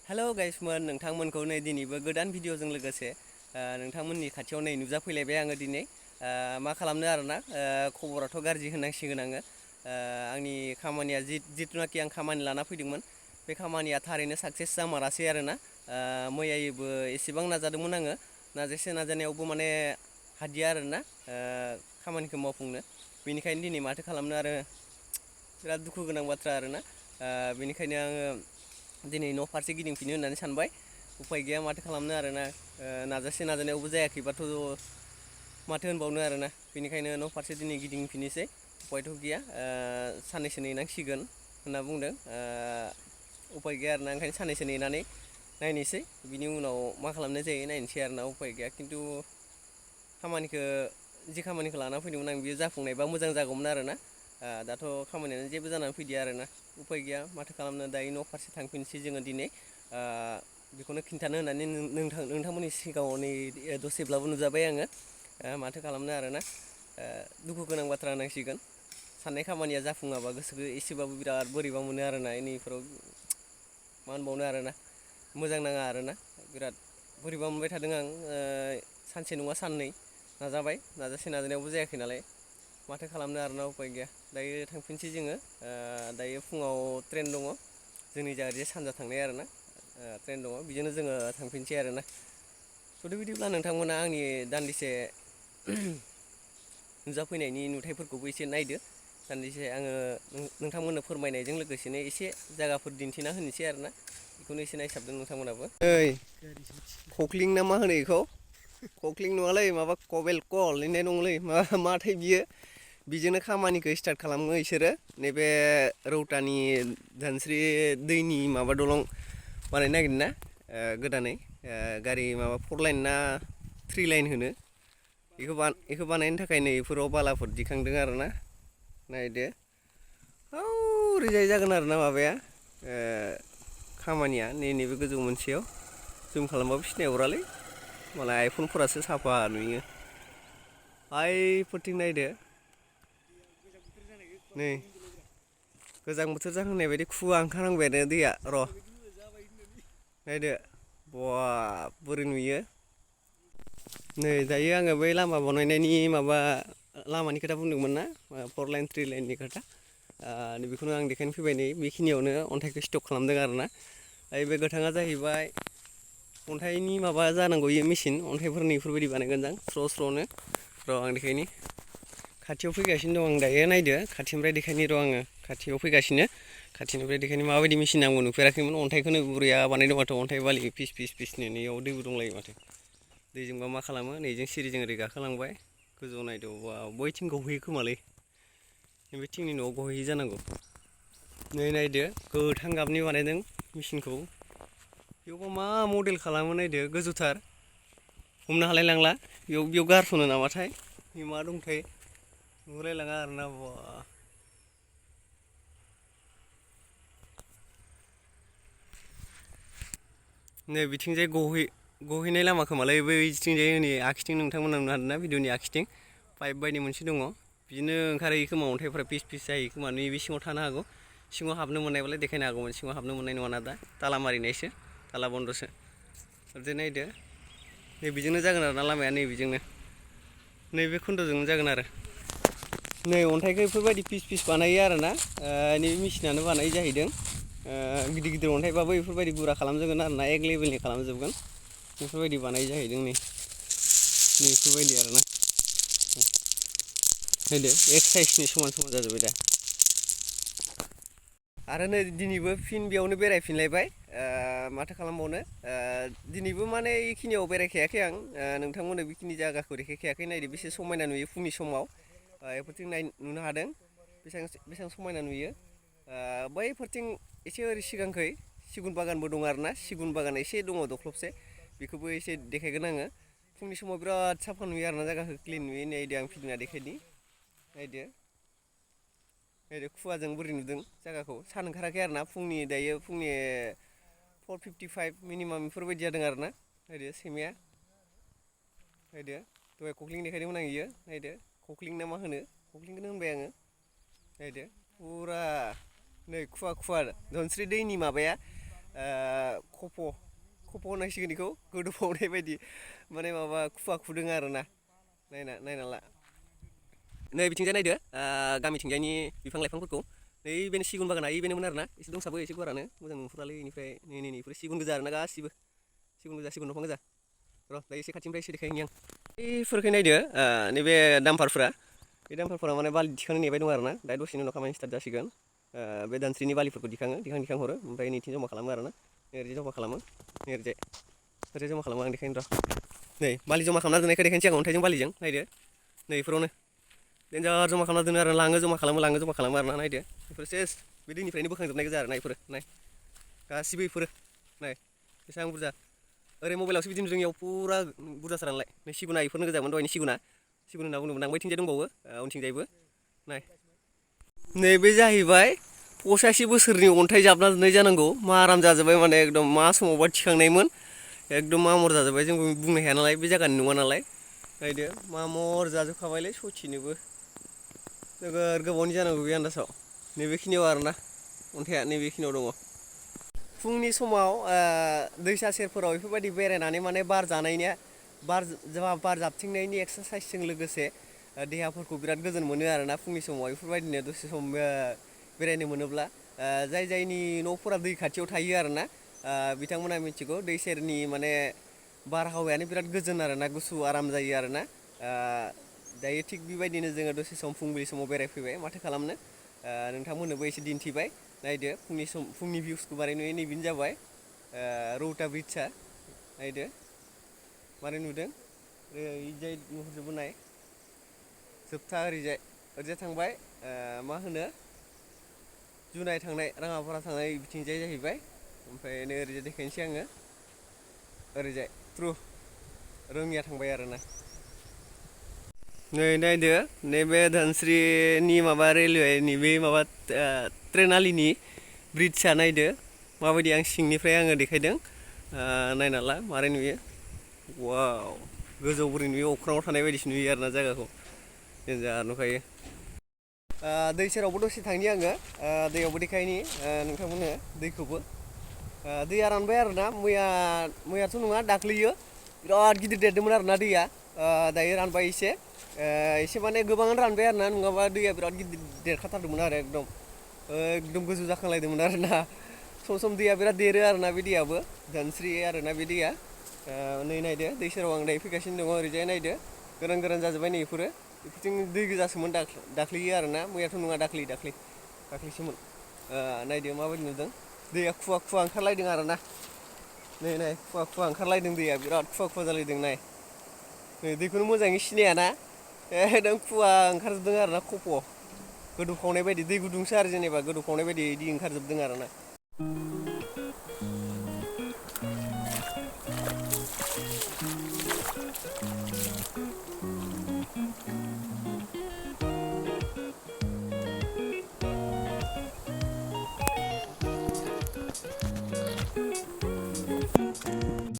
hello गाइसमोन नोंथांमोनखौ नै दिनैबो गोदान भिडिअ'जों लोगोसे नोंथांमोननि खाथियाव नै नुजाफैलायबाय आङो दिनै मा खालामनो आरोना खबराथ' गाज्रि होननांसिगोन आङो आंनि खामानिया जिथुनाखि आं खामानि लाना फैदोंमोन बे खामानिया थारैनो साक्सेस जामारासै आरोना मैयाबो एसेबां नाजादोंमोन आङो नाजानायावबो माने हादिया आरोना खामानिखौ मावफुंनो बेनिखायनो दिनै माथो खालामनो आरो बिराद दुखु गोनां बाथ्रा आरोना बेनिखायनो आङो दिनै न' फारसे गिदिंफिनो होननानै सानबाय उफाय गैया माथो खालामनो आरोना नाजानायावबो जायाखैबाथ' माथो होनबावनो आरोना बेनिखायनो न' फारसे दिनै गिदिंफिननोसै उफायथ' गैया साननैसो नेनांसिगोन होनना बुंदों उफाय गैया आरोना ओंखायनो साननैसो नेनानै नायनोसै बिनि उनाव मा खालामनाय जायो नायनोसै आरोना उफाय गैया खिन्थु खामानिखौ लाना फैदोंमोन आं बियो जाफुंनायबा मोजां जागौमोन आरोना दाथ' खामानियानो जेबो जानानै फैदिया आरोना उफाय गैया माथो खालामनो दायो न' फारसे थांफिनसै जोङो दिनै बेखौनो खिन्थानो होननानै नोंथांमोननि सिगाङाव नै दसेब्लाबो नुजाबाय आङो माथो खालामनो आरोना दुखु गोनां बाथ्रा होनांसिगोन साननाय खामानिया जाफुङाबा गोसोखौ एसेबाबो बिराद बोरैबा मोनो आरोना इनिफोराव मा होनबावनो आरोना मोजां नाङा आरोना बिराद बोरैबा मोनबाय थादों आं सानसे नङा साननै नाजानायावबो जायाखै नालाय माथो खालामनो आरोना उफाय गैया दायो थांफिनसै जोङो दायो फुङाव ट्रेन दङ जोंनि जायगायाव सानजा थांनाय आरोना ट्रेन दङ बिजोंनो जोङो थांफिनसै आरोना बिदिब्ला नोंथांमोना आंनि दान्दिसे नुजाफैनायनि नुथायफोरखौबो एसे नायदो दान्दिसे आङो नोंथांमोननो फोरमायनायजों लोगोसेनो एसे जायगाफोर दिन्थिना होनोसै आरोना बेखौनो एसे नायसाबदों नोंथांमोनाबो ओइ खख्लिं ना मा होनो बेखौ खख्लिं नङालै माबा कबेल कल होननाय दंलै माथाय बियो बिजोंनो खामानिखौ स्टार्ट खालामो बिसोरो नैबे रौतानि धोनस्रि दैनि माबा दलं बानायनो नागिरदों ना गोदानै गारि माबा 4 लाइन ना 3 लाइन होनो बेखौ बानायनो थाखाय नै बेफोराव बालाफोर दिखांदों आरोना नायदो ओरैजाय जागोन आरोना माबाया खामानिया नैबे गोजौ मोनसेयाव जुम खालामबाबो सिनाय हरालै मालाय आइफनफोरासो साफा नुयो फोरथिं नायदो नै गोजां बोथोर जाहांनाय बायदि खुवा ओंखारहांबायानो दैया र' नायदो बा बोरै नुयो नै दायो आङो बै लामा बानायनायनि लामानि खोथा बुंदोंमोन ना 4 लाइन 3 लाइननि खोथा बेखौनो आं देखायनो फैबाय नै बेखिनियावनो अन्थाइखौ स्टक खालामदों आरोना बे गोथाङा जाहैबाय अन्थाइनि माबा जानांगौ इयो मेचिन अन्थाइफोरनि इफोरबायदि बानायगोन जां स्र' र' आं देखायनि खाथियाव फैगासिनो दं आं दायो नायदो खाथिनिफ्राय देखायनि र' आङो खाथियाव फैगासिनो खाथिनिफ्राय देखायनो माबायदि मेचिन आंबो नुफेराखैमोन अन्थाइखौनो बुरैया बानायदों माथो अन्थाइ बालि फिस नैयाव दैबो दंलायो माथो दैजोंबा मा खालामो नैजों सिरिजों ओरै गाखोलांबाय गोजौआव नायदो बैथिं गहैयो खोमालै बे थिंनि न'आव गहैयो जानांगौ नै नायदो गोथां गाबनि बानायदों मेचिनखौ बेयावबा मा मडेल खालामो नायदो गोजौथार हमनो हालाय लांला बेयाव गारसनो नामाथाय मा दंथाय नुलायलाङा आरोना नै बिथिंजाय गहैनाय लामा खोमालै बैथिंजाय नै आखिथिं नोंथांमोना नुनो हादोंना भिडिअनि आखिथिं पाइप बायदि मोनसे दङ बिदिनो ओंखारहैयो खोमा अन्थाइफ्रा फिस जायो खोमा नैबे सिङाव थानो हागौ सिङाव हाबनो मोननायबालाय देखायनो हागौमोन सिङाव हाबनो मोननाय नङाना दा ताला मारिनायसो ताला बन्दसो ओरैजाय नायदो नैबेजोंनो जागोन आरोना लामाया नैबेजोंनो नैबे खोन्दोजोंनो जागोन आरो नै अन्थाइखौ बेफोरबायदि फिस बानायो आरोना नैबे मेचिनानो बानायो जाहैदों गिदिर अन्थाइबाबो बेफोरबायदि गुरा खालामजोबगोन आरोना एक लेभेलनि खालामजोबगोन बेफोरबायदि बानायो जाहैदों नै बेफोरबायदि आरोना नायदो एक साइसनि समान जाजोब्बाय दा आरो नै दिनैबो फिन बेयावनो बेरायफिनलायबाय माथो खालामबावनो दिनैबो माने बेखिनियाव बेरायखायाखै आं नोंथांमोननो बेखिनि जायगाखौ देखायखायाखै नायदो बेसे समायना नुयो फुंनि समाव बेफोरथिं नुनो हादों बेसेबां समायना नुयो बैफोरथिं एसे ओरै सिगांखै सिगुन बागानबो दं आरोना सिगुन बागान एसे दङ दख्लबसे बेखौबो एसे देखायगोन आङो फुंनि समाव बिराद साफा नुयो आरोना जायगाखौ क्लिन नुयो नायदो आं फिदिंना देखायनि नायदो खुवाजों बोरै नुदों जायगाखौ सान ओंखाराखै आरोना दायो फुंनि 4:55 मिनिमाम बेफोरबायदि जादों आरोना नायदो सैमाया नायदो दहाय खख्लिं देखायदोंमोन आं इयो नायदो खख्लिं ना मा होनो खख्लिंखौनो होनबाय आङो नायदो फुरा नै खुवा धोनस्रि दैनि माबाया खफ' होनांसिगोन बेखौ गोदौफावनाय बायदि माने माबा खुवा खुदों आरोना नायना ला नै बिथिंजाय नायदो गामिथिंजायनि बिफां लाइफांफोरखौ नै बेनो सिगुन बागाना बेनोमोन आरोना एसे दंसाबो एसे गुवारानो मोजां नुहुरालै बेनिफ्राय नै बेफोर सिगुन गोजा आरोना गासिबो सिगुन दंफां गोजा र' दायो एसे खाथिनिफ्राय एसे देखायहैनि आं बैफोरखौ नायदो नैबे दाम्पारफोरा बे दाम्पारफोरा माने बालि दिखांनो नेबाय दं आरोना दा दसेनि उनाव खामानि स्टार्ट जासिगोन बे दानस्रिनि बालिफोरखौ दिखां हरो ओमफ्राय नैथिं जमा खालामो आरोना ओरैजाय जमा खालामो ओरैजाय जमा खालामो आं देखायनो र' नै बालि जमा खालामना दोननायखौ देखायनोसै आं अन्थाइजों बालिजों नायदो नै बेफोरावनो देन्जार जमा खालामना दोनो आरो लाङो जमा खालामो आरोना नायदो बेफोर सेस बे दैनिफ्रायनो बोखांजोबनाय गोजा आरोना बेफोरो नाय गासिबो बेफोरो नाय बेसेबां बुरजा ओरै मबाइलावसो बिदि नुदों इयाव फुरा बुरजाथार नालाय नै सिगुना बेफोरनो गोजामोन दहायनि सिगुन होनना बुंदोंमोन आं बैथिंजाय दंबावो उनथिंजायबो नाय नैबे जाहैबाय 85 बोसोरनि अन्थाइ जाबना दोननाय जानांगौ माराम जाजोब्बाय माने एकदम मा समावबा थिखांनायमोन एकदम मामर जाजोब्बाय जोंबो बुंनो हाया नालाय बे जायगानि नङा नालाय नायदो मामर जाजोबखाबायलै सयथिनोबो नोगोर गोबावनि जानांगौ बे आन्दासाव नैबेखिनियाव आरोना अन्थाइआ नैबेखिनियाव दङ फुंनि समाव दैसा सेरफोराव बेफोरबायदि बेरायनानै माने बार जानायनिया बार जाबथिंनायनि एक्सारसाइसजों लोगोसे देहाफोरखौ बिराद गोजोन मोनो आरोना फुंनि समाव बेफोरबायदिनो दसे सम बेरायनो मोनोब्ला जायनि न'फोरा दै खाथियाव थायो आरोना बिथांमोना मिथिगौ दै सेरनि माने बारहावायानो बिराद गोजोन आरोना गुसु आराम जायो आरोना दायो थिग बेबायदिनो जोङो दसे सम फुंबिलि समाव बेरायफैबाय माथो खालामनो नोंथांमोननोबो एसे दिन्थिबाय नायदो फुंनि भिउसखौ मारै नुयो नैबेनो जाबाय रौता ब्रिड्जआ नायदो मारै नुदों ओरैजाय नुहुरजोबो नाय जोबथा ओरैजाय थांबाय मा होनो जुनाय थांनाय राङापारा थांनाय बिथिंजाय जाहैबाय ओमफ्राय नै ओरैजाय देखायनोसै आङो ओरैजाय रोङिया थांबाय आरोना नै नायदो नैबे धोनस्रिनि माबा रेलवेनि बे माबा ट्रेन आलिनि ब्रिड्जआ नायदो माबायदि आं सिंनिफ्राय आङो देखायदों नायना ला मारै नुयो वाव गोजौ बोरै नुयो अख्राङाव थानाय बायदिसो नुयो आरोना जायगाखौ देन्जार नुखायो दै सेरावबो दसे थांनि आङो दैयावबो देखायनि नोंथांमोननो दैखौबो दैया रानबाय आरोना मैयाथ' नङा दाख्लैयो बिराद गिदिर देरदोंमोन आरोना दैया दायो रानबाय एसे माने गोबाङानो रानबाय आरोना नङाबा दैया बिराद गिदिर देरखाथारदोंमोन आरो एकदम गोजौ जाखांलायदोंमोन आरोना सम दैया बिराद देरो आरोना बे दैयाबो धोनस्रि आरोना बे दैया नै नायदो दै सेराव आं दायो फैगासिनो दङ ओरैजाय नायदो गोरान जाजोब्बाय नै बेफोरथिं दै गोजासोमोन दाख्लैयो आरोना मैयाथ' नङा दाख्लैसोमोन नायदो माबायदि नुदों दैया खुवा ओंखारलायदों आरोना नै खुवा ओंखारलायदों दैया बिराद खुवा जालायदों नाय नै दैखौनो मोजाङै सिनायाना एकदम खुवा ओंखारजोबदों आरोना खफ' गोदौफावनाय बायदि दै गुदुंसो आरो जेनेबा गोदौफावनाय बायदि बिदि ओंखारजोबदों आरोना